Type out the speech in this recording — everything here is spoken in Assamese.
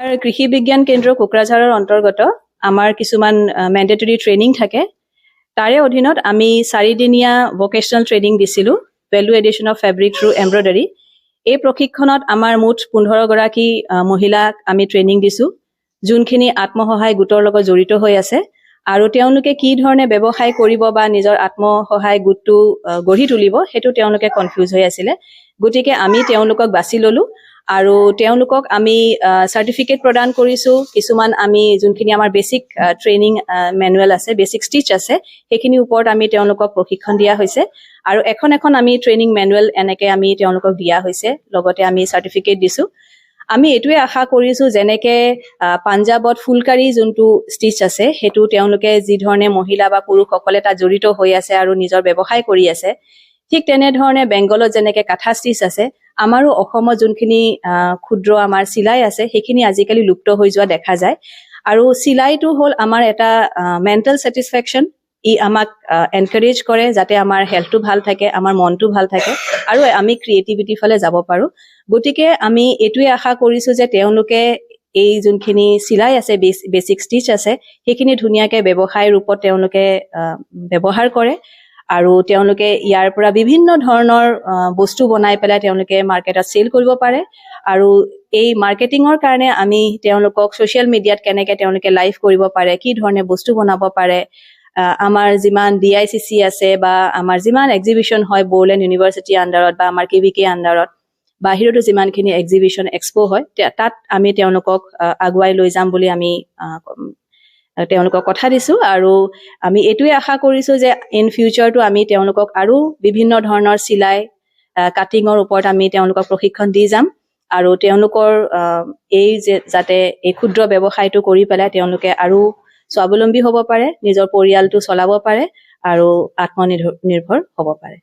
কৃষি বিজ্ঞান কেন্দ্ৰ কোকৰাঝাৰৰ অন্তৰ্গত আমাৰ কিছুমান মেণ্ডেটৰী ট্ৰেইনিং থাকে। তাৰে অধীনত আমি 4 দিনীয়া ভকেচনেল ট্ৰেইনিং দিছিলোঁ, Value Addition of Fabric through Embroidery। এই প্ৰশিক্ষণত আমাৰ মুঠ 15গৰাকী মহিলাক আমি ট্ৰেইনিং দিছোঁ, যোনখিনি আত্মসহায় গোটৰ লগত জড়িত হৈ আছে আৰু তেওঁলোকে কি ধৰণে ব্যৱসায় কৰিব বা নিজৰ আত্মসহায় গোটটো গঢ়ি তুলিব, সেইটো তেওঁলোকে কনফিউজ হৈ আছিলে। গতিকে আমি তেওঁলোকক বাছি ল'লোঁ আৰু তেওঁলোকক আমি চাৰ্টিফিকেট প্ৰদান কৰিছোঁ। কিছুমান আমি যোনখিনি আমাৰ বেচিক ট্ৰেইনিং মেনুৱেল আছে, বেচিক ষ্টিচ আছে, সেইখিনিৰ ওপৰত আমি তেওঁলোকক প্ৰশিক্ষণ দিয়া হৈছে আৰু এখন এখন আমি ট্ৰেইনিং মেনুৱেল এনেকে আমি তেওঁলোকক দিয়া হৈছে। লগতে আমি চাৰ্টিফিকেট দিছোঁ। আমি এইটোৱে আশা কৰিছোঁ, যেনেকে পাঞ্জাৱত ফুলকাৰী যোনটো ষ্টিচ আছে, সেইটো তেওঁলোকে যি ধৰণে মহিলা বা পুৰুষসকলে তাত জড়িত হৈ আছে আৰু নিজৰ ব্যৱসায় কৰি আছে, ঠিক তেনেধৰণে বেংগলত যেনেকে কাঁথা ষ্টিচ আছে, আমাৰো অসমত যোনখিনি ক্ষুদ্ৰ আমাৰ চিলাই আছে, সেইখিনি আজিকালি লুপ্ত হৈ যোৱা দেখা যায়। আৰু চিলাইটো হ'ল আমাৰ এটা মেণ্টেল ছেটিছফেকশ্যন। ই আমাক এনকাৰেজ কৰে যাতে আমাৰ হেল্থটো ভাল থাকে, আমাৰ মনটো ভাল থাকে আৰু আমি ক্ৰিয়েটিভিটিৰ ফালে যাব পাৰোঁ। গতিকে আমি এইটোৱে আশা কৰিছোঁ যে তেওঁলোকে এই যোনখিনি চিলাই আছে, বেচিক ষ্টিচ আছে, সেইখিনি ধুনীয়াকে ব্যৱসায় ৰূপত তেওঁলোকে ব্যৱহাৰ কৰে আৰু তেওঁলোকে ইয়াৰ পৰা বিভিন্ন ধৰণৰ বস্তু বনাই পেলাই তেওঁলোকে মাৰ্কেটত চেল কৰিব পাৰে। আৰু এই মাৰ্কেটিঙৰ কাৰণে আমি তেওঁলোকক ছ'চিয়েল মিডিয়াত কেনেকে তেওঁলোকে লাইভ কৰিব পাৰে, কি ধৰণে বস্তু বনাব পাৰে, আমাৰ যিমান ডিআইচিচি আছে বা আমাৰ যিমান এক্সিবিশ্যন হয় বড়োলেণ্ড ইউনিভাৰ্চিটি আণ্ডাৰত বা আমাৰ কেভিকে আণ্ডাৰত, বাহিৰতো যিমানখিনি এক্সিবিশ্যন এক্সপ' হয়, তাত আমি তেওঁলোকক আগুৱাই লৈ যাম বুলি আমি তেওঁলোকক কথা দিছোঁ। আৰু আমি এইটোৱে আশা কৰিছোঁ যে ইন ফিউচাৰটো আমি তেওঁলোকক আৰু বিভিন্ন ধৰণৰ চিলাই, কাটিঙৰ ওপৰত আমি তেওঁলোকক প্ৰশিক্ষণ দি যাম আৰু তেওঁলোকৰ এই যে যাতে এই ক্ষুদ্ৰ ব্যৱসায়টো কৰি পেলাই তেওঁলোকে আৰু স্বাৱলম্বী হ'ব পাৰে, নিজৰ পৰিয়ালটো চলাব পাৰে আৰু আত্মনিৰ্ভৰ হ'ব পাৰে।